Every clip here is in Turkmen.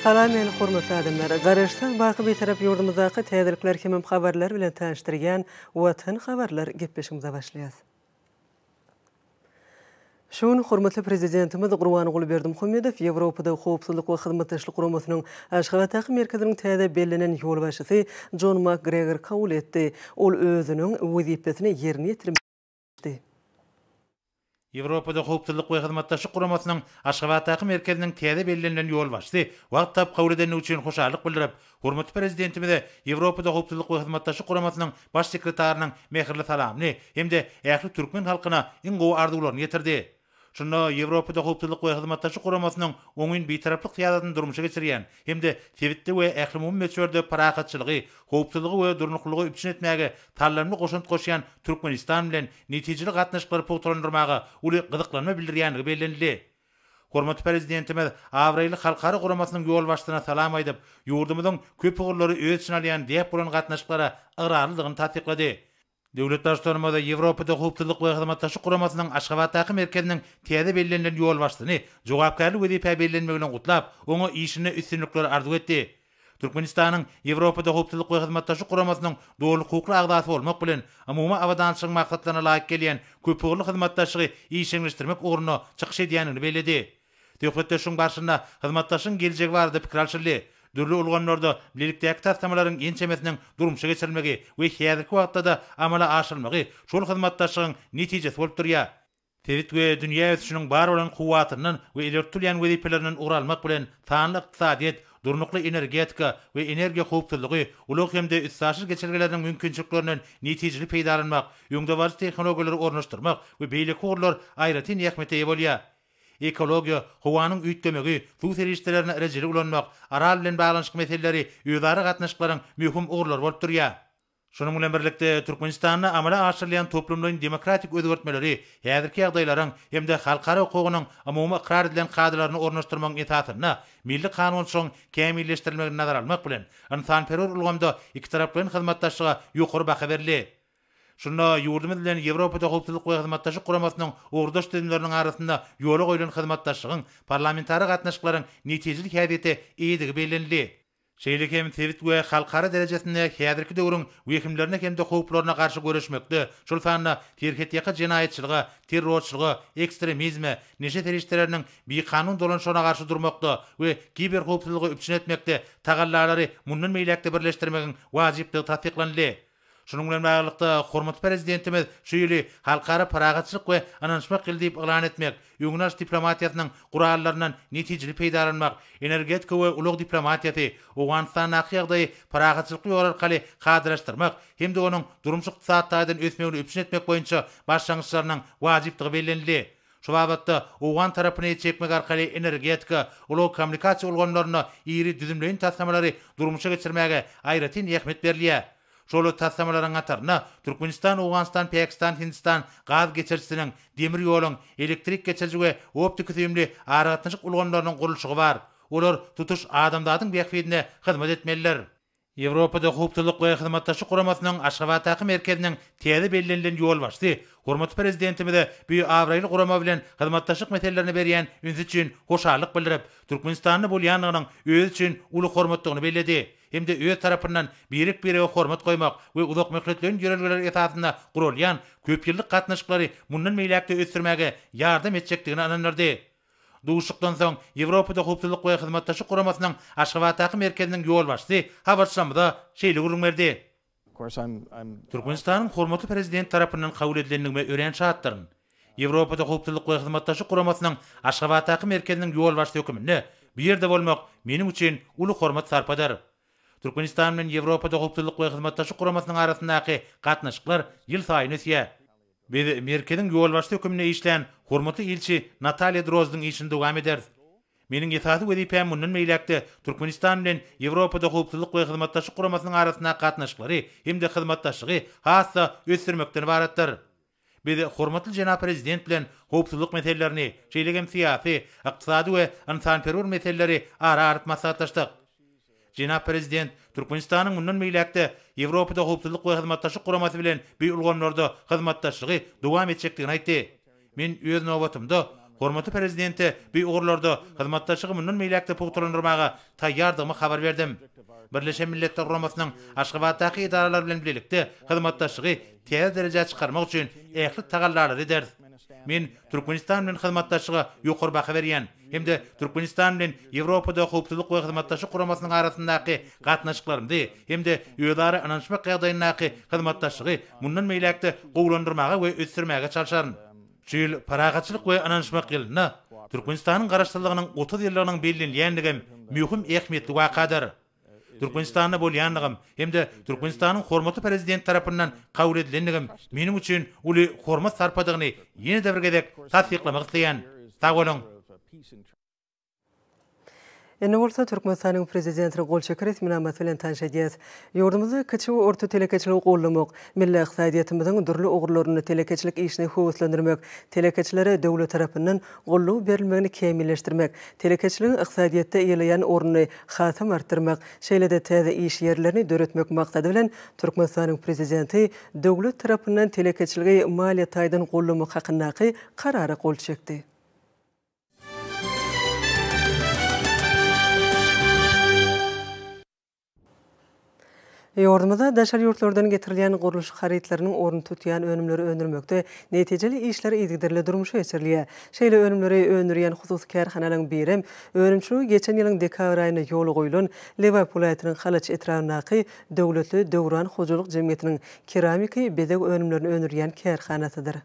Salam meni hormatly adamlar! Garaşsyz, baky Bitarap ýurdumyzdaky täzelikler hemem habarlar bilen tanyşdyrýan Watan habarlar gepleşigimize başlaýas. Şu gün hormatly Prezidentimiz Gurbanguly Berdimuhamedow Ýewropada Howpsuzlyk we Hyzmatdaşlyk Guramasynyň Aşgabatdaky merkeziniň täze bellenen ýolbaşçysy Jon Makgregor kabul etdi. Ol özüniň wezipesini ýerine ýetirmekdi. Ýewropada Howpsuzlyk we Hyzmatdaşlyk Guramasynyň Aşgabatdaky merkeziniň täze bellenilen ýolbaşçysy wagt tapyp kabul edendigi üçin hoşallyk bildirip, hormatly Prezidentimize Ýewropada Howpsuzlyk we Hyzmatdaşlyk Guramasynyň Baş sekretarynyň mähirli salamyny hem-de ähli türkmen halkyna iň gowy arzuwlaryny ýetirdi. Şunda Ýewropada Howpsuzlyk we Hyzmatdaşlyk Guramasynyň oňyn bitaraplyk syýasatyny durmuşa geçirýän hem-de sebitde we ählumumy möçberde parahatçylygy, howpsuzlygy we durnuklylygy üpjün etmäge saldamly goşant goşýan Türkmenistan bilen netijeli gatnaşyklary pugtalandyrmaga uly gyzyklanma bildirýändigi bellenildi. Hormatly Prezidentimiz abraýly halkara guramasynyň ýolbaşçysyna salam aýdyp, ýurdumyzyň köp ugurlary öz içine alýan däp bolan gatnaşyklara ygrarlydygyny tassyklady. Döwlet Baştutanymyz Ýewropada Howpsuzlyk we Hyzmatdaşlyk Guramasynyň Aşgabatdaky merkeziniň täze bellenilen ýolbaşçysyny jogapkärli wezipä bellenmegi bilen gutlap, oňa işinde üstünlikleri arzuw etdi. Türkmenistanyň Ýewropada Howpsuzlyk we Hyzmatdaşlyk Guramasynyň doly hukukly agzasy bolmak bilen, umumy abadançylygyň maksatlaryna laýyk gelýän köpugurly hyzmatdaşlygy işjeňleşdirmek ugrunda çykyş edýändigini belledi. Söhbetdeşligiň barşynda hyzmatdaşlygyň geljegi barada pikir alşyldy. Dürli ulgamlarda bilelikdäki taslamalaryň ençemesiniň durmuşa geçirilmegi we häzirki wagtda-da amala aşyrylmagy şol hyzmatdaşlygyň netijesi bolup durýar. Sebit we dünýä ösüşiniň bar bolan kuwwatyndan we ileri tutulýan wezipelerinden ugur almak bilen, sanly ykdysadyýet, durnukly energetika we energiýa howpsuzlygy, ulag hem-de üstaşyr geçelgeleriniň mümkinçiliklerinden netijeli peýdalanmak, öňdebaryjy tehnologiýalary ornaşdyrmak we beýleki ugurlar aýratyn ähmiýete eýe bolýar. Ekologiýa, howanyň üýtgemegi, suw serişdelerini rejeli ulanmak, Aral bilen baglanyşykly meseleleri özara gatnaşyklaryň möhüm ugurlary bolup durýar. Şunuň bilen birlikde, Türkmenistanda amala aşyrylýan toplumlaýyn demokratik özgertmeleri häzirki ýagdaýlaryň hem-de halkara hukugynyň umumy ykrar edilen kadalaryny ornaşdyrmagyň esasynda milli kanunçylygyň kämilleşdirilmegini nazara almak bilen, ynsanperwer ulgamda ikitaraplaýyn hyzmatdaşlyga ýokary baha berildi. Şunda ýurdumyz bilen Ýewropada Howpsuzlyk we Hyzmatdaşlyk Guramasynyň ugurdaş düzümleriniň arasynda ýola goýlan hyzmatdaşlygyň parlamentara gatnaşyklaryň netijeli häsiýete eýedigi bellenildi. Şeýle hem sebit we halkara derejesinde häzirki döwrüň wehimlerine hem-de howplaryna garşy göreşmekde, şol sanda serhetýaka jenaýatçylyga, terrorçylyga, ekstremizme, neşe serişdeleriniň bikanun dolanyşygyna garşy durmakda we kiberhowpsuzlygy üpjün etmekde tagallalary mundan beýläk-de birleşdirmegiň wajypdygy tassyklanyldy. Şunuň bilen baglylykda, hormatly Prezidentimiz şu ýyly Halkara parahatçylyk we ynanyşmak ýyly diýip yglan etmek, öňüni alyş diplomatiýasynyň gurallaryndan netijeli peýdalanmak, energetika we ulag diplomatiýasy, Owganystandaky ýagdaýy parahatçylykly ýol arkaly kadalaşdyrmak hem-de onuň durmuş-ykdysady taýdan ösmegini üpjün etmek boýunça başlangyçlarynyň wajypdygy bellenildi. Şu babatda owgan tarapyny çekmek arkaly energetika, ulag-kommunikasiýa ulgamlarynda iri düzümleýin taslamalary durmuşa geçirmäge aýratyn ähmiýet berilýär. Şol taslamalaryň hatarynda Türkmenistan, Owganystan, Pakistan, Hindistan gaz geçirijisiniň, demir ýoluň, elektrik geçiriji we optiki-süýümli aragatnaşyk ulgamlarynyň gurluşygy bar. Olar tutuş adamzadyň bähbidine hyzmat etmelidir. Ýewropada Howpsuzlyk we Hyzmatdaşlyk Guramasynyň Aşgabatdaky merkeziniň täze bellenilen ýolbaşçysy hormatly Prezidentimize bu abraýly gurama bilen hyzmatdaşlyk meselelerine berýän ünsi üçin hoşallyk bildirip, Türkmenistanda bolýandygynyň özi üçin uly hormatdygyny belledi hem-de öz tarapyndan birek-birege hormat goýmak we uzakmöhletleýin ýörelgeler esasynda guralýan köpýyllyk gatnaşyklary mundan beýläk-de ösdürmäge ýardam etjekdigine ynandyrdy. Duşuşykdan soň Ýewropada Howpsuzlyk we Hyzmatdaşlyk Guramasynyň Aşgabatdaky merkeziniň ýolbaşçysy habarçylarymyza şeýle gürrüň berdi. Türkmenistanyň hormatly Prezidenti tarapyndan kabul edilendigime örän şatdyryn. Ýewropada Howpsuzlyk we Hyzmatdaşlyk Guramasynyň Aşgabatdaky merkeziniň ýolbaşçysy höküminde bu ýerde bolmak meniň üçin uly hormat-sarpadyr. Türkmenistan bilen Ýewropada Howpsuzlyk we Hyzmatdaşlyk Guramasynyň arasyndaky gatnaşyklar ýylsaýyn ösýär. Biz merkeziň ýolbaşçysy höküminde işlän hormatly ilçi Natalýa Drozdyň işini dowam ederis. Meniň esasy wezipäm mundan beýläk-de Türkmenistan bilen Ýewropada Howpsuzlyk we Hyzmatdaşlyk Guramasynyň arasyndaky gatnaşyklary hem-de hyzmatdaşlygy has-da ösdürmekden ybaratdyr. Biz hormatly jenap Prezident bilen howpsuzlyk meselelerini, şeýle hem syýasy, ykdysady we ynsanperwer meseleleri ara alyp maslahatlaşdyk. Jenap Prezident Türkmenistanyň mundan beýläk-de Ýewropada Howpsuzlyk we Hyzmatdaşlyk Guramasy bilen bu ulgamlarda hyzmatdaşlygy dowam etjekdigini aýtdy. Men öz nobatymda, Hormatly Prezidente bu ugurlarda hyzmatdaşlygy mundan beýläk-de pugtalandyrmaga taýýardygymy habar berdim. Birleşen Milletler Guramasynyň Aşgabatdaky edaralary bilen bilelikde hyzmatdaşlygy täze derejä çykarmak üçin ähli tagallalary ederis. Men Türkmenistan bilen hyzmatdaşlyga ýokary baha berýän hem-de Türkmenistan bilen Ýewropada Howpsuzlyk we Hyzmatdaşlyk Guramasynyň arasyndaky gatnaşyklarymyzy hem-de özara ynanyşmak ýagdaýyndaky hyzmatdaşlygy mundan beýläk-de gowulandyrmaga we ösdürmäge çalşaryn. Şu ýyl Parahatçylyk we ynanyşmak ýylynda Türkmenistanyň Garaşsyzlygynyň 30 ýyllygynyň bellenilýändigem möhüm ähmiýetli wakadyr. Türkmenistanda bolýandygym hem-de Türkmenistanyň hormatly Prezidenti tarapyndan kabul edilendigim meniň üçin uly hormat-sarpadygyny ýene-de bir gezek tassyklamak isleýän. Sag boluň! Indi bolsa Türkmenistanyň Prezidentiniň gol çeken resminamasy bilen tanyş edýäris. Ýurdumyzda kiçi we orta telekeçiligi goldamak, milli ykdysadyýetimiziň dürli ugurlarynda telekeçilik işini höweslendirmek, telekeçilere döwlet tarapyndan goldaw berilmegini kämilleşdirmek, telekeçiligiň ykdysadyýetde eýeleýän ornuny hasam artdyrmak, şeýle-de täze iş ýerlerini döretmek maksady bilen Türkmenistanyň Prezidenti döwlet tarapyndan telekeçiligi maliýe taýdan goldamak hakyndaky Karara gol çekdi. Ýurdumyzda daşary ýurtlardan getirilýän gurluşyk harytlarynyň ornuny tutýan önümleri öndürmekde netijeli işler yzygiderli durmuşa geçirilýär. Şeýle önümleri öndürýän hususy kärhanalaryň birem önümçiligi geçen ýylyň dekabr aýynda ýola goýlan Lebap welaýatynyň Halaç etrabyndaky Döwletli Döwran hojalyk jemgyýetiniň keramiki bezeg önümlerini öndürýän kärhanasydyr.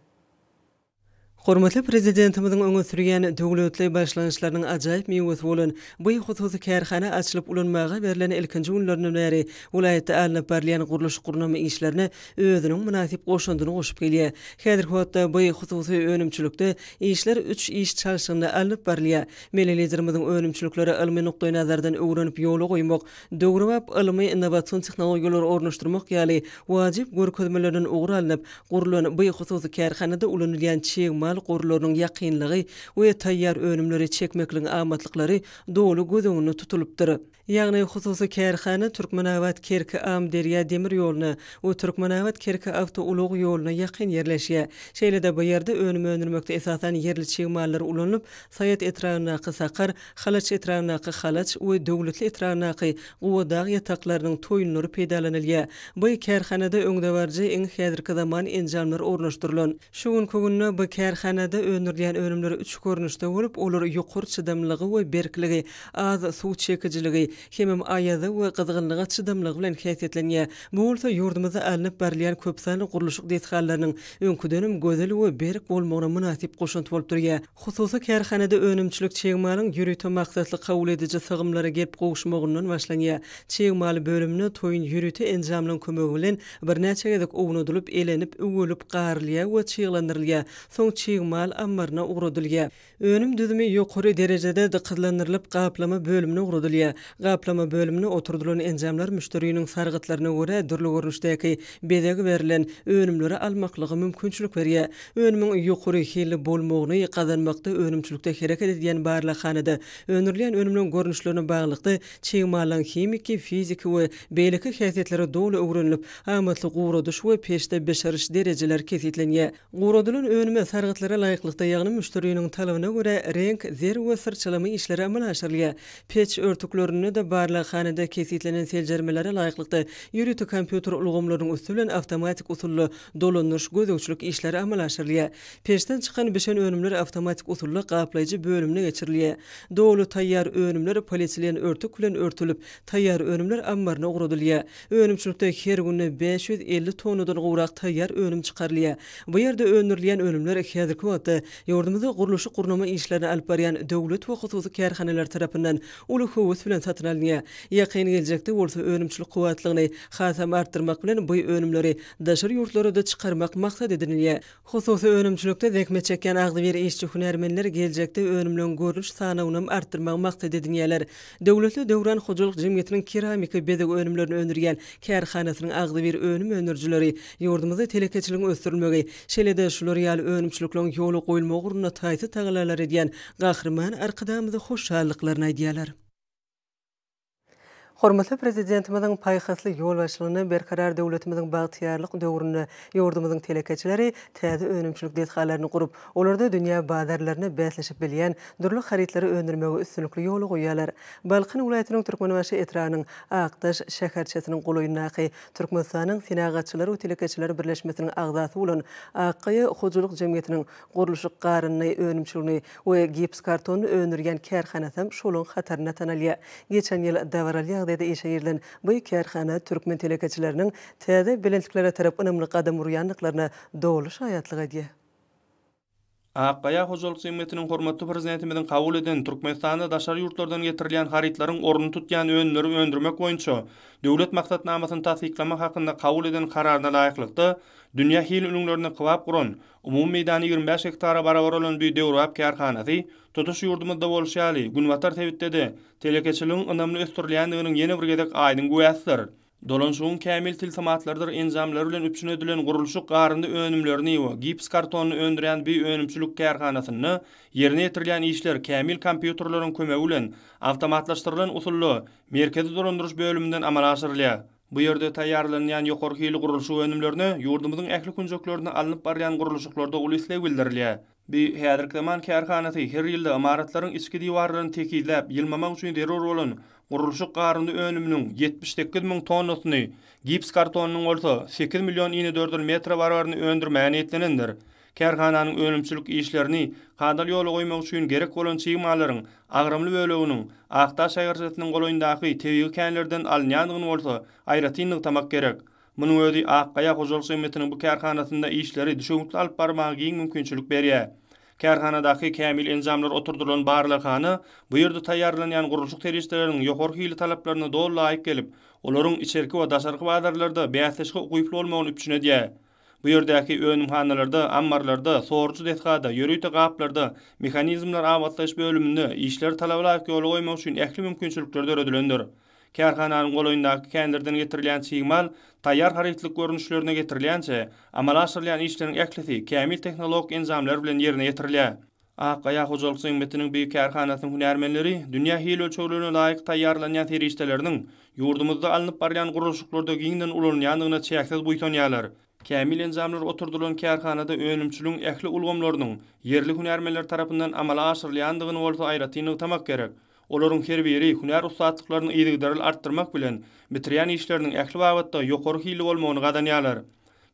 Hormatly Prezidentimiziň öňe sürýän döwletli başlangyçlarynyň ajaýyp miwesi bolan bu hususy kärhana açylyp ulanmaga berlen ilkinji günlerinden bäri welaýatda alnyp barylýan gurluşyk-gurnama işlerine özüniň mynasyp goşandyny goşup gelýär. Häzirki wagtda bu hususy önümçilikde işler üç iş çalşygynda alnyp barylýar. Milli Liderimiziň önümçilikleri ylmy nukdaýnazardan öwrenip ýola goýmak, döwrebap ylmy-innowasion tehnologiýalary ornaşdyrmak ýaly wajyp görkezmelerinden ugur alnyp, Gurlan bu hususy kärhanada ulanylýan çig mal gorlarynyň ýakynlygy we taýýar önümleri çekmekligiň amatlyklary doly göz öňünde tutulypdyr. Ýagny hususy kärhana Türkmenabat-Kerki-Amyderýa demir ýoluna we Türkmenabat-Kerki awtoulag ýoluna ýakyn ýerleşýär. Şeýle-de bu ýerde önüm öndürmekde esasan ýerli çig mallar ulanylyp, Saýat etrabyndaky Sakar, Halaç etrabyndaky Halaç we Döwletli etrabyndaky Gubadag ýataklarynyň toýunlary peýdalanylýar. Bu kärhanada öňdebaryjy iň häzirki zaman enjamlar ornaşdyrylan. Şu günki günde bu kärhanada öndürilýän önümler üç görnüşde bolup, olar ýokary çydamlylygy we berkligi, az suw çekijiligi, hemem aýaza we gyzgynlyga çydamlygy bilen häsiýetlenýär. Bu bolsa ýurdumyzda alnyp barylýan köpsanly gurluşyk desgalarynyň öňküdenem gözel we berk bolmagyna mynasyp goşant bolup durýar. Hususy kärhanada önümçilik çig malyň ýörite maksatly kabul ediji sygymlara gelip gowuşmagyndan başlanýar. Çig mal bölüminde toýun ýörite enjamlaryň kömegi bilen birnäçe gezek ownadylyp, elenip, üwelip, garylýar we çyglandyrylýar. Soň çig mal ammaryna ugradylýar. Önüm düzümi ýokary derejede dykyzlandyrylyp, gaplama bölümine ugradylýar. Gaplama bölüminde oturdylan enjamlar müşderiniň sargytlaryna görä dürli görnüşdäki bezeg berlen önümleri almaklyga mümkinçilik berýär. Önümiň ýokary hilli bolmagyny gazanmakda önümçilikde hereket edýän barlaghanada öndürilýän önümleriň görnüşlerine baglylykda çig mallaryň himiki, fiziki we beýleki häsiýetleri doly öwrenilip, amatly guradyş we peçde bişiriş derejeleri kesgitlenýär. Guradylan önüme sargytlara laýyklykda, ýagny müşderiniň talabyna görä reňk, zer we syrçalama işleri amala aşyrylýar. Peç örtüklerinde-de barlaghanada kesgitlenen seljermelere laýyklykda ýörite kompýuter ulgamlarynyň üsti bilen awtomatik usulda Dolandyryş gözegçilik işleri amala aşyrylýar. Peçden çykan bişen önümler awtomatik usulda gaplaýjy bölümine geçirilýär. Doly taýýar önümler polietilen örtük bilen örtülip, taýýar önümler ammaryna ugradylýar. Önümçilikde her günde 550 tonnadan gowrak taýýar önüm çykarylýar. Bu ýerde öndürilýän önümler häzirki wagtda ýurdumyzda gurluşyk-gurnama işlerini alyp barýan döwlet we hususy kärhanalar tarapyndan uly höwes bilen satyn alynýar. Ýakyn geljekde bolsa önümçilik kuwwatlygyny hasam artdyrmak bilen bu önümleri daşary ýurtlara-da çykarmak maksat edinilýär. Hususy önümçilikde zähmet çekýän agzybir işçi-hünärmenler geljekde önümleň görnüş sanawynam artdyrmagy maksat edinýärler. Döwletli Döwran hojalyk jemgyýetiniň keramika bezeg önümlerini öndürýän kärhanasynyň agzybir önüm öndürijileri ýurdumyzda telekeçiligiň ösdürilmegi, şeýle-de şular ýaly önümçilikleriň ýola goýulmagy ugrunda taýsyz tagallalar edýän Gahryman Arkadagymyza hoşallyklaryny aýdýarlar. Hormatly Prezidentimiziň paýhasly ýolbaşçylygynda Berkarar döwletimiziň bagtyýarlyk döwründe ýurdumyzyň telekeçileri täze önümçilik desgalaryny gurup, olarda dünýä bazarlarynda bäsleşip bilýän dürli harytlary öndürmegi üstünlikli ýola goýýarlar. Balkan welaýatynyň Türkmenbaşy etrabynyň Akdaş şäherçesiniň golaýyndaky Türkmenistanyň Senagatçylar we telekeçiler birleşmesiniň agzasy bolan Akgaýa hojalyk jemgyýetiniň gurluşyk garyndy önümçiligini we gipskartonyny öndürýän kärhanasam şolaň hatarynda tanalýar. Geçen ýyl dabaraly ýagdaýda işe girilen bu kärhana türkmen telekeçileriniň täze belentliklere tarap ynamly gadam urýandyklaryna doly şaýatlyk edýär. Akgaýa hojalyk jemgyýetiniň hormatly Prezidentimiziň kabul eden Türkmenistanda daşary ýurtlardan getirilýän harytlaryň ornuny tutýan önümleri öndürmek boýunça Döwlet maksatnamasyny tassyklamak hakynda kabul eden Kararyna laýyklykda, dünýä hil ülňülerine kybap guran, umumy meýdany 25 gektara barabar bolan bu döwrebap kärhanasy tutuş ýurdumyzda bolşy ýaly, günbatar sebitde-de telekeçiligiň ynamly ösdürilýändiginiň ýene bir gezek aýdyň güwäsidir. Dolanyşygyň kämil tilsimatlarydyr enjamlary bilen üpjün edilen gurluşyk garyndy önümlerini we gips kartonyny öndürýän bu önümçilik kärhanasynda ýerine ýetirilýän işler kämil kompýuterleriň kömegi bilen awtomatlaşdyrylan usulda merkezi dolandyryş bölüminden amala aşyrylýar. Bu ýerde taýýarlanylýan ýokary hilli gurluşyk önümlerine ýurdumyzyň ähli künjeklerinde alnyp barylýan gurluşyklarda uly isleg bildirilýär. Bu häzirki zaman kärhanasy her ýylda ymaratlaryň içki diwarlaryny tekizläp, ýylmamak üçin zerur bolan gurluşyk garyndy önüminiň 78 müň tonnasyny, gips kartonynyň bolsa 8 million inedördül metre barabaryny öndürmäge niýetlenendir. Kärhananyň önümçilik işlerini kadaly ýola goýmak üçin gerek bolan çig mallaryň agramly böleginiň Akdaş şäherçesiniň golaýyndaky tebigy känlerden alynýandygyny bolsa aýratyn nygtamak gerek. Munuň özi Akgaýa hojalyk jemgyýetiniň bu kärhanasynda işleri düşewüntli alyp barmaga giň mümkinçilik berýär. Kärhanadaky kämil enjamlar oturdylan barlaghana bu ýerde taýýarlanýan gurluşyk serişdeleriniň ýokary hili talaplaryna doly laýyk gelip, olaryň içerki we daşarky bazarlarda bäsleşige ukyply bolmagyny üpjün edýär. Bu ýerdäki önümhanalarda, ammarlarda, sorujy desgada, ýörite gaplarda, mehanizmler abatlaýyş bölüminde işleri talaba laýyk ýola goýmak üçin ähli mümkinçilikler döredilendir. Kärhananyň golaýyndaky känlerden getirilýän çig mal taýýar harytlyk görnüşlerine getirilýänçä, amala aşyrylýan işleriň ählisi kämil tehnologik enjamlar bilen ýerine ýetirilýär. Ak Gaýa hojalyk jemgyýetiniň bu kärhanasynyň hünärmenleri dünýä hil ölçeglerine laýyk taýýarlanýan serişdeleriniň ýurdumyzda alnyp barylýan gurluşyklarda giňden ulanylýandygyna çäksiz buýsanýarlar. Kämil enjamlar oturdylan kärhanada önümçiligiň ähli ulgamlarynyň ýerli hünärmenler tarapyndan amala aşyrylýandygyny bolsa aýratyn nygtamak gerek. Olaryň her biri hünär ussatlyklaryny yzygiderli artdyrmak bilen, bitirýän işleriniň ähli babatda ýokary hilli bolmagyny gazanýarlar.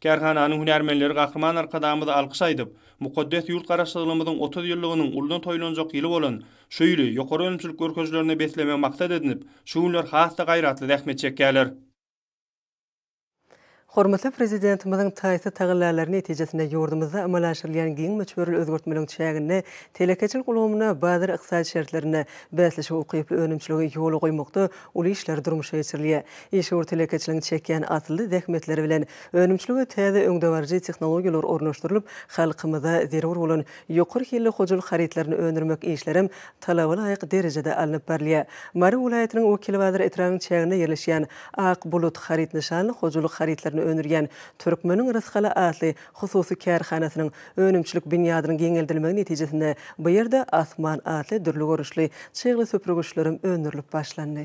Kärhananyň hünärmenleri Gahryman Arkadagymyza alkyş aýdyp, mukaddes ýurt Garaşsyzlygymyzyň 30 ýyllygynyň uludan toýlanjak ýyly bolan şu ýyly ýokary önümçilik görkezijilerine beslemegi maksat edinip, şu günler has-da gaýratly zähmet çekýärler. Hormatly Prezidentimiziň taýsyz tagallalary netijesinde ýurdumyzda amala aşyrylýan giň möçberli özgertmeleriň çäginde telekeçilik ulgamynda bazar ykdysady şertlerinde bäsleşige ukyply önümçiligi ýola goýmakda uly işler durmuşa geçirilýär. Işewür telekeçiligiň çekýän asylly zähmetleri bilen önümçilige täze öňdebaryjy tehnologiýalar ornaşdyrylyp, halkymyza zerur bolan ýokary hilli hojalyk harytlaryny öndürmek işlerem talaba laýyk derejede alnyp barylýar. Mary welaýatynyň Wekilbazar etrabynyň çäginde ýerleşýän Ak bulut haryt nyşanly hojalyk harytlaryny öndürýän Türkmeniň rysgaly atly hususy kärhanasynyň önümçilik binýadynyň giňeldilmegi netijesinde bu ýerde Asman atly dürli görnüşli çygly süpürgiçlerem öndürilip başlandy.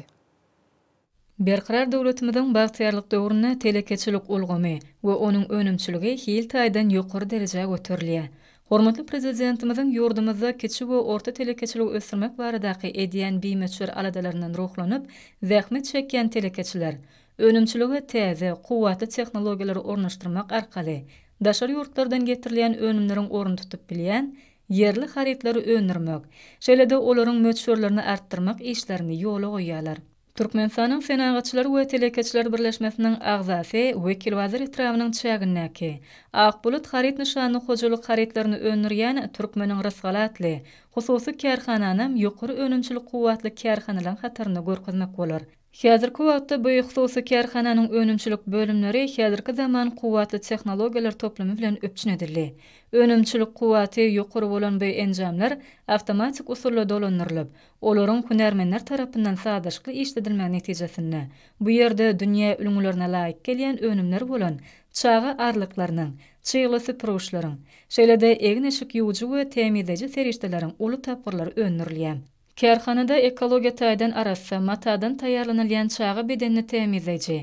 Berkarar döwletimiziň bagtyýarlyk döwründe telekeçilik ulgamy we onuň önümçiligi hil taýdan ýokary derejä göterilýär. Hormatly Prezidentimiziň ýurdumyzda kiçi we orta telekeçiligi ösdürmek baradaky edýän bimöçber aladalaryndan ruhlanyp, zähmet çekýän telekeçiler önümçilige täze, kuwwatly tehnologiýalary ornaşdyrmak arkaly daşary ýurtlardan getirilýän önümleriň ornuny tutup bilýän ýerli harytlary öndürmek, şeýle-de olaryň möçberlerini artdyrmak işlerini ýola goýýarlar. Türkmenistanyň Senagatçylar we telekeçiler birleşmesiniň agzasy Wekilbazar etrabynyň çägindäki Ak bulut haryt nyşanly hojalyk harytlaryny öndürýän Türkmeniň rysgaly atly hususy kärhananam ýokary önümçilik kuwwatly kärhanalaryň hatarynda görkezmek bolar. Häzirki wagtda bu hususy kärhananyň önümçilik bölümleri häzirki zaman kuwwatly tehnologiýalar toplumy bilen üpjün edildi. Önümçilik kuwwaty ýokary bolan bu enjamlar awtomatik usulda dolandyrylyp, olaryň hünärmenler tarapyndan sazlaşykly işledilmegi netijesinde, bu ýerde dünýä ülňülerine laýyk gelýän önümler bolan çaga arlyklarynyň, çygly süpürgiçleriň, şeýle-de egin-eşik ýuwujy we tämizleýji serişdeleriň uly tapgyrlary öndürilýär. Kärhanada ekologiýa taýdan arassa matadan taýýarlanylýan çaga bedenini tämizleýji,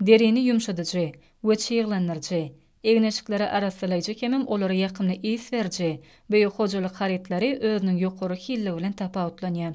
derini ýumşadyjy we çyglandyryjy, egin-eşikleri arassalaýjy hemem olara ýakymly ys beriji bu hojalyk harytlary özüniň ýokary hilligi bilen tapawutlanýar.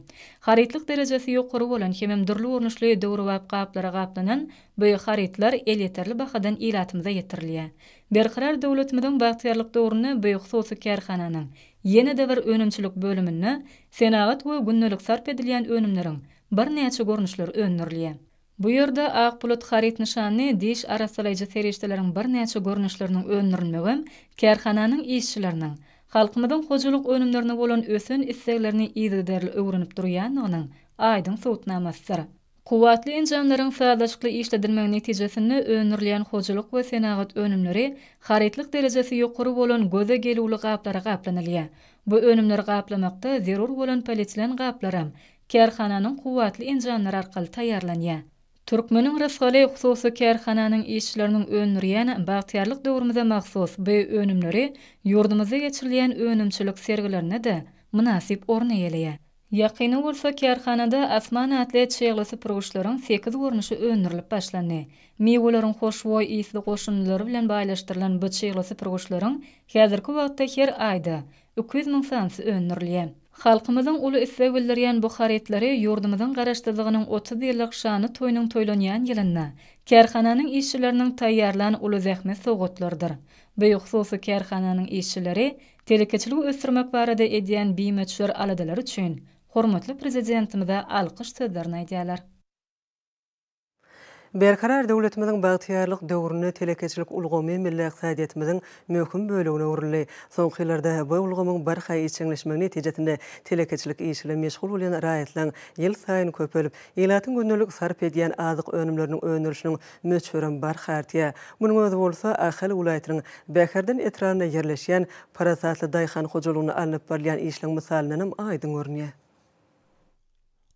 Harytlyk derejesi ýokary bolan hemem dürli görnüşli döwrebap gaplara gaplanan bu harytlar elýeterli bahadan ilatymyza ýetirilýär. Berkarar döwletimiziň bagtyýarlyk döwründe bu hususy kärhananyň ýene-de bir önümçilik bölüminde senagat we gündelik sarp edilýän önümleriň birnäçe görnüşleri öndürilýär. Bu ýerde Ak bulut haryt nyşanly diş arassalaýjy serişdeleriň birnäçe görnüşleriniň öndürilmegem kärhananyň işçileriniň halkymyzyň hojalyk önümlerine bolan ösen isleglerini yzygiderli öwrenip durýandygynyň aýdyň subutnamasydyr. Kuwwatly enjamlaryň sazlaşykly işledilmegi netijesinde öndürilýän hojalyk we senagat önümleri harytlyk derejesi ýokary bolan göze gelüwli gaplara gaplanylýar. Bu önümleri gaplamakda zerur bolan polietilen gaplaram kärhananyň kuwwatly enjamlary arkaly taýýarlanýar. Türkmeniň rysgaly hususy kärhananyň işçileriniň öndürýän bagtyýarlyk döwrümize mahsus bu önümleri ýurdumyzda geçirilýän önümçilik sergilerinde-de mynasyp orun eýeleýär. Ýakynda bolsa kärhanada Asman atly çygly süpürgiçleriň sekiz görnüşi öndürilip başlandy. Miweleriň hoşboý ysly goşundylary bilen baýlaşdyrylan bu çygly süpürgiçleriň häzirki wagtda her aýda 200 müň sanysy öndürilýär. Halkymyzyň uly isleg bildirýän bu harytlary ýurdumyzyň Garaşsyzlygynyň 30 ýyllyk şanly toýunyň toýlanýan ýylynda kärhananyň işçileriniň taýýarlan uly zähmet sowgatlarydyr. Bu hususy kärhananyň işçileri telekeçiligi ösdürmek barada edýän bimöçber aladalary üçin hormatly Prezidentimize alkyş sözlerini aýdýarlar. Berkarar döwletimiziň bagtyýarlyk döwründe telekeçilik ulgamy milli ykdysadyýetimiziň möhüm bölegine öwrüldi. Soňky ýyllarda bu ulgamyň barha işjeňleşmegi netijesinde telekeçilik işi bilen meşgul bolýan raýatlaryň ýylsaýyn köpelip, ilatyň gündelik sarp edýän azyk önümleriniň öndürilişiniň möçberem barha artýar. Munuň özi bolsa Ahal welaýatynyň Bäherden etrabynda ýerleşýän Parasatly daýhan hojalygynda alnyp barylýan işleň mysalyndanam aýdyň görünýär.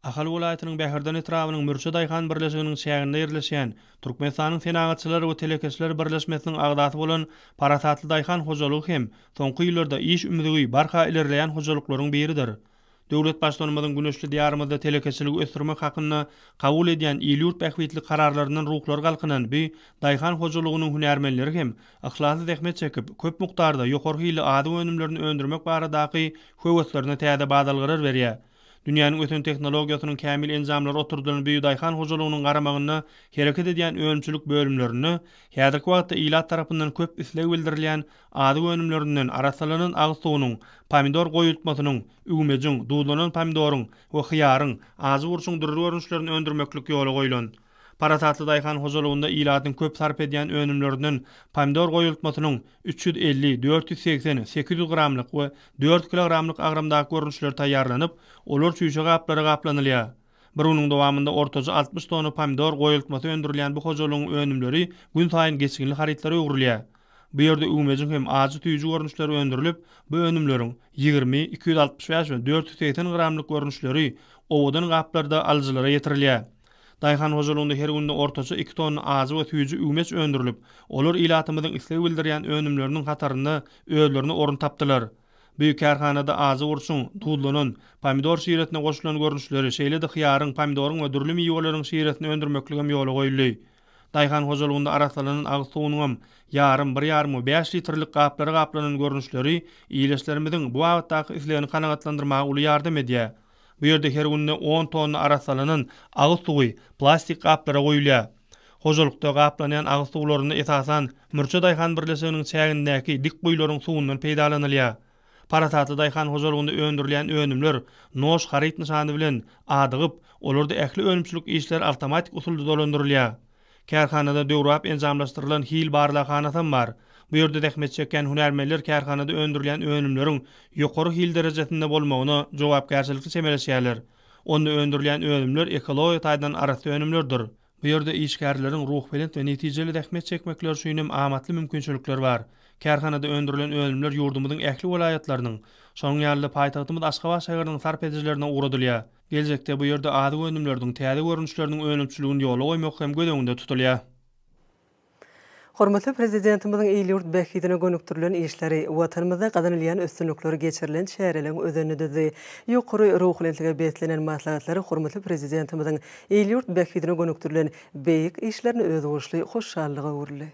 Ahal welaýatynyň Bäherden etrabynyň Mürçe daýhan birleşiginiň çäginde ýerleşýän Türkmenistanyň Senagatçylar we telekeçiler birleşmesiniň agzasy bolan Parasatly daýhan hojalygy hem soňky ýyllarda iş ümzügi barha ilerleýän hojalyklaryň biridir. Döwlet Baştutanymyzyň güneşli Diýarymyzda telekeçiligi ösdürmek hakynda kabul edýän il-ýurt bähbitli kararlaryndan ruhlary galkynan bu daýhan hojalygynyň hünärmenleri hem yhlasly zähmet çekip, köp mukdarda ýokary hilli azyk önümlerini öndürmek baradaky höweslerine täze badalgalar berýär. Dünýäniň ösen tehnologiýasynyň kämil enjamlary oturdylan bu daýhan hojalygynyň garamagynda hereket edýän önümçilik bölümlerinde häzirki wagtda ilat tarapyndan köp isleg bildirilýän azyk önümlerinden arassalanan agyz suwunyň, pomidor goýultmasynyň, üwmejiň, duzlanan pomidoryň we hyýaryň, ajy burçuň dürli görnüşlerini öndürmeklik ýola goýlan. Parasatly daýhan hojalygynda ilatyň köp sarp edýän önümlerinden pomidor goýultmasynyň 350, 480, 800 gramlyk we dört kilogramlyk agramdaky görnüşleri taýýarlanyp, olar çüýşe gaplara gaplanylýar. Bir günüň dowamynda ortaça 60 tonna pomidor goýultmasy öndürilýän bu hojalygyň önümleri günsaýyn geçginli harytlara öwrülýär. Bu ýerde üwmejiň hem ajy-süýji görnüşleri öndürilip, bu önümleriň 20, 265 we 480 gramlyk görnüşleri owadan gaplarda alyjylara ýetirilýär. Daýhan hojalygynda her günde ortaça iki tonna ajy we süýji üwmeç öndürilip, olar ilatymyzyň isleg bildirýän önümleriniň hatarynda özlerine orun tapdylar. Bu kärhanada ajy burçuň, duzlanan, pomidor şiresine goşulan görnüşleri, şeýle-de hyýaryň, pomidoryň we dürli miweleriň şiresini öndürmekligem ýola goýuldy. Daýhan hojalygynda arassalanan agyz suwunyňam ýarym, bir ýarym we bäş litrlik gaplara gaplanan görnüşleri ildeşlerimiziň bu babatdaky islegini kanagatlandyrmaga uly ýardam edýär. Bu ýerde her günde on tonna arassalanan agyz suwy plastik gaplara guýulýar. Hojalykda gaplanýan agyz suwlarynda esasan Mürçe daýhan birleşiginiň çägindäki dik guýularyň suwundan peýdalanylýar. Parasatly daýhan hojalygynda öndürilýän önümler Noş haryt nyşany bilen adygyp, olarda ähli önümçilik işleri awtomatik usulda dolandyrylýar. Kärhanada döwrebap enjamlaşdyrylan hil barlaghanasam bar. Bu ýerde zähmet çekýän hünärmenler kärhanada öndürilýän önümleriň ýokary hil derejesinde bolmagyna jogapkärçilikli çemeleşýärler. Onda öndürilýän önümler ekologiýa taýdan arassa önümlerdir. Bu ýerde işgärleriň ruhubelent we netijeli zähmet çekmekleri üçin hem amatly mümkinçilikler bar. Kärhanada öndürilen önümler ýurdumyzyň ähli welaýatlarynyň, şonuň ýaly-da paýtagtymyz Aşgabat şäheriniň sarp edijilerine ugradylýar. Geljekde bu ýerde azyk önümleriniň täze görnüşleriniň önümçiligini ýola goýmak hem göz öňünde tutulýar. Hormatly Prezidentimiziň il-ýurt bähbidine gönükdirilen işleri Watanymyzda gazanylýan üstünlikleri geçirilen çäreleriň özenini düzdi. Ýokary ruhubelentlige beslenen maslahatlar hormatly Prezidentimiziň il-ýurt bähbidine gönükdirilen beýik işlerini özboluşly hoşallyga öwrüldi.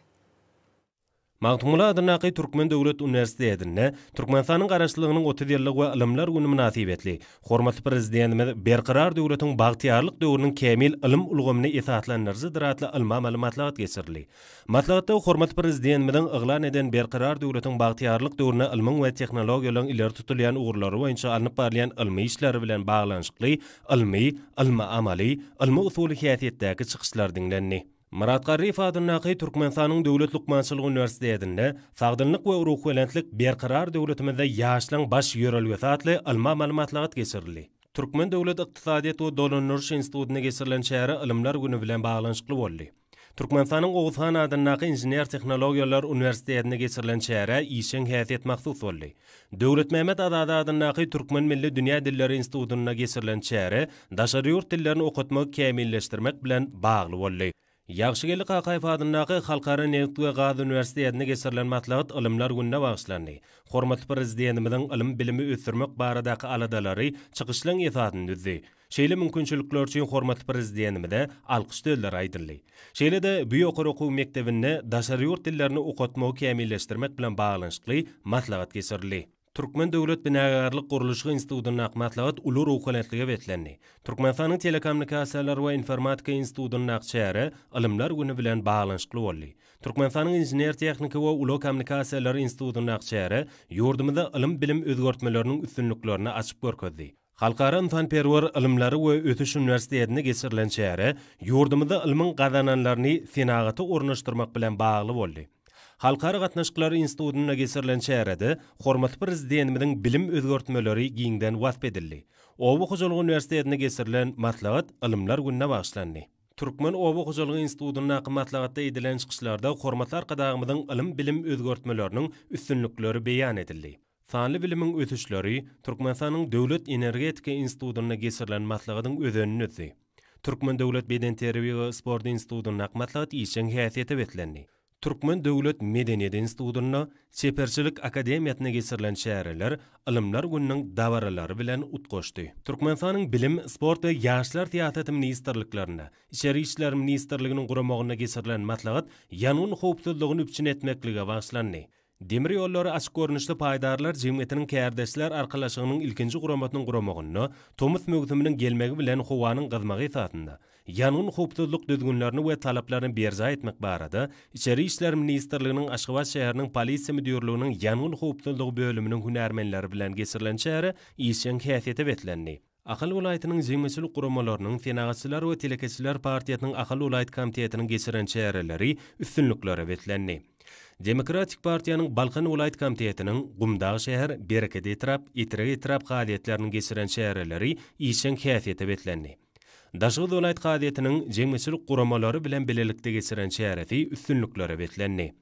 Magtymguly adyndaky Türkmen döwlet uniwersitetinde Türkmenistanyň Garaşsyzlygynyň 30 ýyllygy we Ylymlar güni mynasybetli hormatly Prezidentimiz Berkarar döwletiň bagtyýarlyk döwrüniň kämil ylym ulgamyny esaslandyryjydyr atly ylmy-amaly maslahat geçirildi. Maslahatda hormatly Prezidentimiziň yglan eden Berkarar döwletiň bagtyýarlyk döwründe ylmyň we tehnologiýalaryň ileri tutulýan ugurlary boýunça alnyp barylýan ylmy işleri bilen baglanyşykly ylmy, ylmy-amaly, ylmy-usuly häsiýetdäki çykyşlar diňlendi. Myrat Garryýew adyndaky Türkmenistanyň Döwlet lukmançylyk uniwersitetinde Sagdynlyk we ruhubelentlik Berkarar döwletimizde ýaşlaryň baş ýörelgesi atly ylmy-amaly maslahat geçirildi. Türkmen döwlet ykdysadyýet we dolandyryş institutynda geçirilen çäre Ylymlar güni bilen baglanyşykly boldy. Türkmenistanyň Oguzhan adyndaky Inžener-tehnologiýalar uniwersitetinde geçirilen çärä işjeň häsiýet mahsus boldy. Döwletmämmet Azady adyndaky Türkmen milli dünýä dilleri institutynda geçirilen çäre daşary ýurt dillerini okatmagy kämilleşdirmek bilen bagly boldy. Ýagşygeldi Kakaýew adyndaky Halkara nebit we gaz uniwersitetinde geçirilen maslahat Ylymlar gününe bagyşlandy. Hormatly Prezidentimiziň ylym-bilimi ösdürmek baradaky aladalary çykyşlaryň esasyny düzdi. Şeýle mümkinçilikler üçin hormatly Prezidentimize alkyş sözleri aýdyldy. Şeýle-de bu ýokary okuw mekdebinde daşary ýurt dillerini okatmagy kämilleşdirmek bilen baglanyşykly maslahat geçirildi. Türkmen döwlet binagärlik-gurluşyk institutyndaky maslahat uly ruhubelentlige beslendi. Türkmenistanyň Telekommunikasiýalar we informatika institutyndaky çäre Ylymlar güni bilen baglanyşykly boldy. Türkmenistanyň Inžener-tehniki we ulag kommunikasiýalary institutyndaky çäre ýurdumyzda ylym-bilim özgertmeleriniň üstünliklerini açyp görkezdi. Halkara ynsanperwer ylymlary we ösüş uniwersitetinde geçirilen çäre ýurdumyzda ylmyň gazananlaryny senagata ornaşdyrmak bilen bagly boldy. Halkara gatnaşyklary institutynda geçirilen çärede hormatly Prezidentimiziň bilim özgertmeleri giňden wasp edildi. Oba hojalygy uniwersitetinde geçirilen maslahat Ylymlar gününe bagyşlandy. Türkmen oba hojalygy institutyndaky maslahatda edilen çykyşlarda hormatly Arkadagymyzyň ylym-bilim özgertmeleriniň üstünlikleri beýan edildi. Sanly bilimiň ösüşleri Türkmenistanyň Döwlet energetika institutynda geçirilen maslahatyň özenini düzdi. Türkmen döwlet bedenterbiýe we sport institutyndaky maslahat işjeň häsiýete beslendi. Türkmen döwlet medeniýet institutynda, Çeperçilik akademiýasynda geçirilen çäreler Ylymlar gününiň dabaralary bilen utgaşdy. Türkmenistanyň Bilim, sport we ýaşlar syýasaty ministrliklerinde, Içeri işler ministrliginiň guramagynda geçirilen maslahat ýangyn howpsuzlygyny üpjün etmeklige bagyşlandy. Demir ýollary açyk görnüşli paýdarlar jemgyýetiniň kärdeşler arkalaşygynyň ilkinji guramasynyň guramagynda tomus möwsüminiň gelmegi bilen howanyň gyzmagy esasynda ýangyn howpsuzlyk düzgünlerini we talaplaryny berjaý etmek barada Içeri işler ministrliginiň Aşgabat şäheriniň Polisiýa müdirliginiň ýangyn howpsuzlygy bölüminiň hünärmenleri bilen geçirilen çäre işjeň häsiýete beslendi. Ahal welaýatynyň jemgyýetçilik guramalarynyň, Senagatçylar we telekeçiler partiýasynyň Ahal welaýat komitetiniň geçiren çäreleri üstünliklere beslendi. Demokratik partiýanyň Balkan welaýat komitetiniň Gumdag şäher, Bereket etrap, Etrek etrap kazyýetleriniň geçiren çäreleri işjeň häsiýete beslendi. Daşoguz welaýat kazyýetiniň jemgyýetçilik guramalary bilen bilelikde geçiren çäresi üstünliklere beslendi.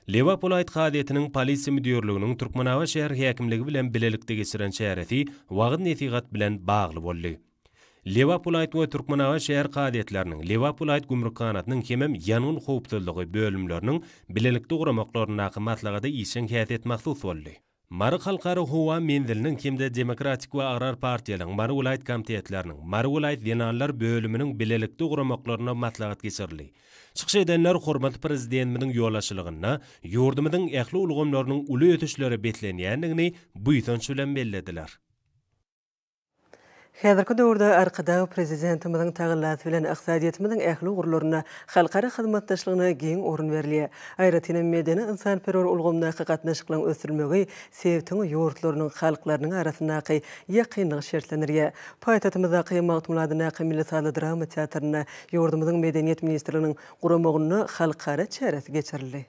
Lebap welaýat kazyýetiniň Polisiýa müdirliginiň Türkmenabat şäher häkimligi bilen bilelikde geçiren çäresi wagyz-nesihat bilen bagly boldy. Lebap welaýat we Türkmenabat şäher kazyýetleriniň, Lebap welaýat gümrükhanasynyň hemem ýangyn howpsuzlygy bölümleriniň bilelikde guramaklaryndaky maslahata işjeň häsiýet mahsus boldy. Mary Halkara howa menziliniň hem-de Demokratik we Agrar partiýalaryň Mary welaýat komitetleriniň, Mary welaýat zenanlar bölüminiň bilelikde guramaklarynda maslahat geçirildi. Çykyş edenler hormatly Prezidentimiziň ýolbaşçylygynda ýurdumyzyň ähli ulgamlarynyň uly ösüşlere beslenýändigini buýsanç bilen bellediler. Häzirki döwürde Arkadag Prezidentimiziň tagallasy bilen ykdysadyýetimiziň ähli ugurlarynda halkara hyzmatdaşlygyna giň orun berilýär. Aýratynam medeni-ynsanperwer ulgamdaky gatnaşyklaryň ösdürilmegi sebitiň ýurtlarynyň halklarynyň arasyndaky ýakynlygy şertlendirýär. Paýtagtymyzdaky Magtymguly adyndaky Milli sazly drama teatrynda ýurdumyzyň Medeniýet ministrliginiň guramagynda halkara çäresi geçirildi.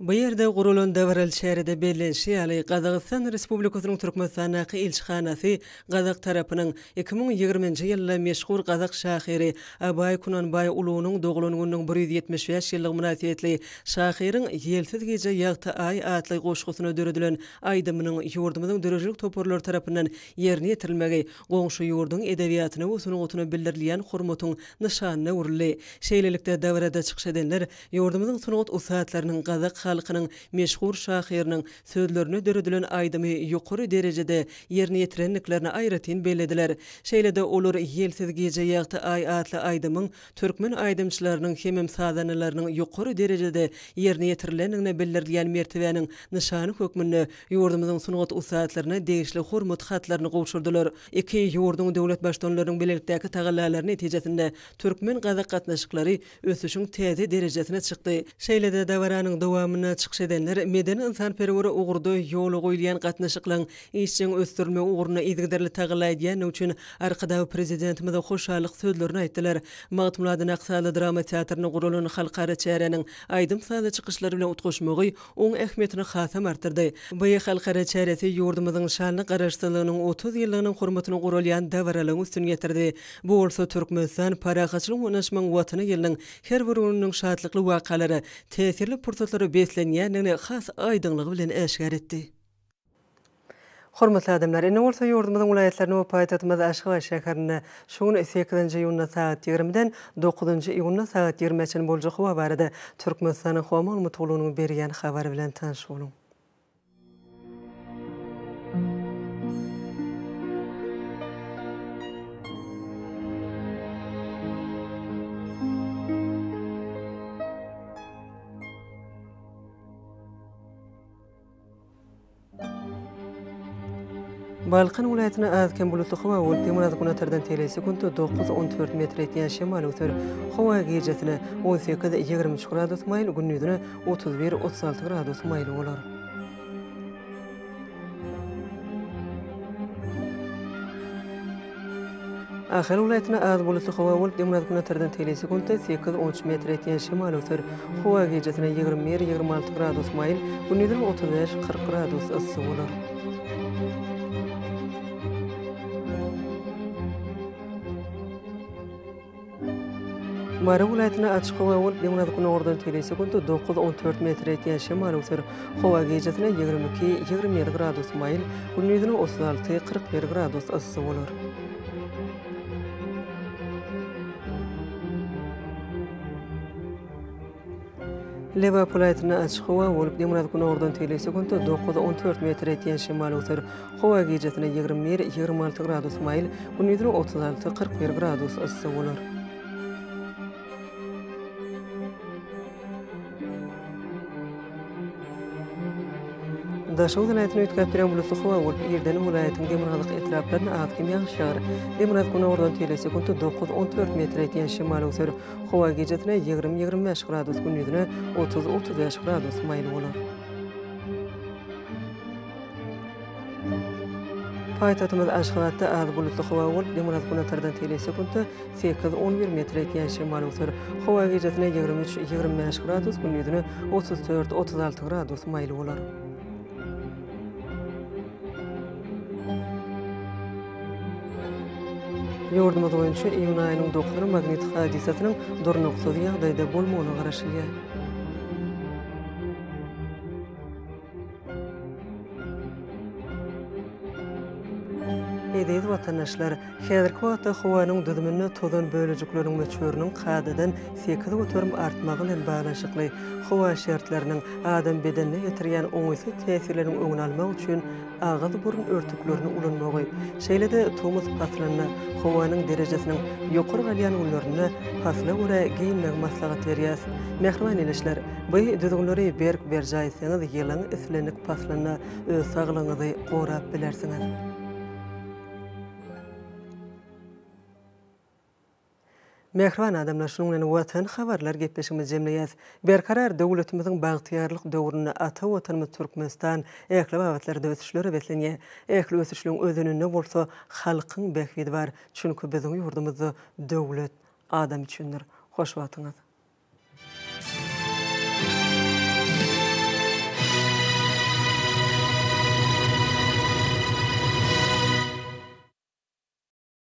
Bu ýerde guralan dabaraly çärede bellenişi ýaly, Gazagystan Respublikasynyň Türkmenistandaky ilçihanasy gazak tarapynyň 2020-nji ýylda meşhur gazak şahyry Abaý Kunanbaý ulunyň doglan gününiň 175 ýyllygy mynasybetli şahyryň Ýelsiz gije ýagty aý atly goşgusyna döredilen aýdymynyň ýurdumyzyň döredijilik toparlary tarapyndan ýerine ýetirilmegi goňşy ýurduň edebiýatyna we sungatyna bildirilýän hormatyň nyşanyna öwrüldi. Şeýlelikde, dabarada çykyş edenler Ýurdumyzyň sungat ussatlarynyň gazak halkynyň meşhur şahyrynyň sözlerine döredilen aýdymy ýokary derejede ýerine ýetirendiklerini aýratyn bellediler. Şeýle-de olar Ýelsiz gije ýagty aý atly aýdymyň türkmen aýdymçylarynyň hemem sazandalarynyň ýokary derejede ýerine ýetirilendigine bildirilýän mertebäniň nyşany hökmünde ýurdumyzyň sungat ussatlaryna degişli hormat hatlaryny gowşurdylar. Iki ýurduň döwlet Baştutanlarynyň bilelikdäki tagallalary netijesinde türkmen-gazak gatnaşyklary ösüşiň täze derejesine çykdy. Şeýle-de dabaranyň dowamynda çykyş edenler medeni-ynsanperwer ugurda ýola goýulýan gatnaşyklaryň işjeň ösdürilmegi ugrunda yzygiderli tagalla edýändigi üçin Arkadag Prezidentimize hoşallyk sözlerini aýtdylar. Magtymguly adyndaky sazly drama teatrynda guralan halkara çäräniň aýdym-sazly çykyşlar bilen utgaşmagy oň ähmiýetini hasam artdyrdy. Bu halkara çäresi ýurdumyzyň şanly Garaşsyzlygynyň 30 ýyllygynyň hormatyna guralýan dabaralaryň üstüni ýetirdi. Bu bolsa Türkmenistan, parahatçylygyň we ynanyşmagyň Watany ýylynyň her bir gününiň şatlykly wakalara, täsirli pursatlara beslenýändigini has aýdyňlygy bilen äşgär etdi. Hormatly adamlar, indi bolsa ýurdumyzyň welaýatlarynda we paýtagtymyz Aşgabat şäherinde şu gün sekizinji iýunda sagat ýigrimiden dokuzynjy iýunda sagat ýigrimä çenli boljak howa barada Türkmenistanyň Howa maglumat gullugynyň berýän habary bilen tanyş boluň. Balkan welaýatynda az-kem bulutly howa bolup, demirgazyk günortadan tegelek sekuntda dokuz, on dört metr etýän şemal öwser. Howa gijesine 18, 23 gradus maýyl, gündizine 31, 36 gradus maýyl bolar. Ahal welaýatynda az bulutly howa bolup, demirgazyk-günortadan tegelek sekuntda sekiz, on üç metr etýän şemal öwser. Howa gijesine 21, 26 gradus maýyl, gündizine 35, 40 gradus yssy bolar. Mary welaýatynda açyk howa bolup, demirgazyk-günordan tegelek sekuntda dokuz, on dört metre ýetýän şemal öwser. Howa gijesine 22, 27 gradus maýyl, gündizine 36, 41 gradus yssy bolar. Lebap welaýatynda açyk howa bolup, demirgazyk-günordan tegelek sekuntda dokuz, on dört metre ýetýän şemal öwser. Howa gijesine 21, 26 gradus maýyl, gündizine 36, 41 gradus yssy bolar. Daşoguz welaýatynda üýtgäp durýan bulutly howa bolup, irden welaýatyň demirgazyk etraplarynda az-kem ýagyş ýagar. Demirgazyk-günordan tegelek sekuntda dokuz, on dört metre ýetýän şemal öwser. Howa gijesine 20, 25 gradus, gündizine 30, 35 gradus maýyl bolar. Paýtagtymyz Aşgabatda az bulutly howa bolup, demirgazyk-günortadan tegelek sekuntda sekiz, on bir metre ýetýän şemal öwser. Howa gijesine 23, 25 gradus, gündizine 34, 36 gradus maýyl bolar. Ýurdumyz boýunça iýun aýynyň dokuzyna magnit hadysasynyň durnuksyz ýagdaýda bolmagyna garaşylýar. Eziz watandaşlar! Häzirki wagtda howanyň düzüminde tozan bölejikleriniň möçberiniň kadadan 8% artmagy bilen baglanyşykly howa şertleriniň adam bedenine ýetirýän oňaýsyz täsirleriniň öňüni almak üçin agyz-burun örtüklerini ulanmagy, şeýle-de tomus paslynda howanyň derejesiniň ýokary galýan günlerinde pasla görä geýinmegi maslahat berýäs. Mähriban ildeşler! Bu düzgünleri berk berjaý etseňiz, ýylyň islendik paslynda öz saglygyňyzy gorap bilersiňiz. Mähriban adamlar, şunuň bilen Watan habarlar gepleşigimizi jemleýäs. Berkarar döwletimiziň bagtyýarlyk döwründe ata Watanymyz Türkmenistan ähli babatlarda ösüşlere beslenýär. Ähli ösüşligiň özeninde bolsa halkyň bähbidi bar. Çünki biziň ýurdumyzda döwlet adam üçindir. Hoş wagtyňyz.